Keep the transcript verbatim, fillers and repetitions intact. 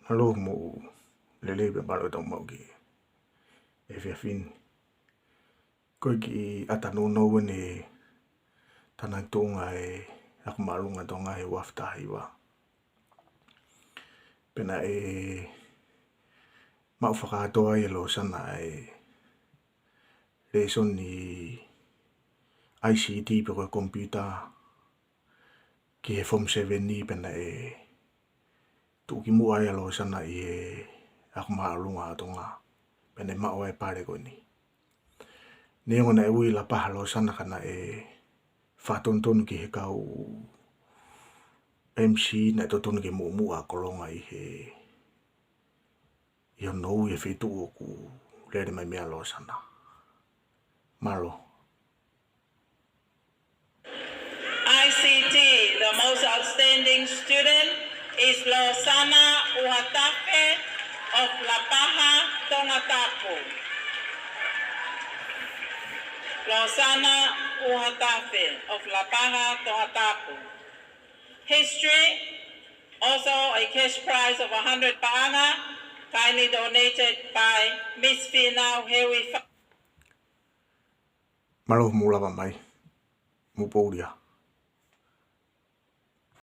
Mālō mo e lelei pea mālō e tau maʻu ki he efiafi ni. Ko e kiʻi ʻata nounou eni ʻa e tānaki ʻa e Ako Māʻolunga Tonga he uaafe taha hiva. Pea naʻe maʻu fakakātoa ai ʻe Losana ʻa e lēsoni ʻi he I C T pe ko e computer ki he Form seven ni, pea naʻe tuʻukimuʻa ai ʻa Losana ʻi he Ako Māʻolunga ʻa Tonga, pea naʻe maʻu ai e pale ko eni. Neongo naʻe ui Lapaha ʻa Losana ka naʻe fakatonutonu ki he kau M C naʻe totonu ke muʻomuʻa ʻa Kolonga ʻi he, ʻi hono ui e feituʻu ʻoku lele mai mei ai ʻa Losana. Mālō. I C T, the most outstanding student is Losana ʻUhatafe of Lapaha, Tongatapu. Losana ʻUhatafe of Lapaha, Tongatapu. History, also a cash prize of a hundred paʻanga, kindly donated by Miss Fīnau Heui Fa- Mālō, mou lava mai. Mou poulia.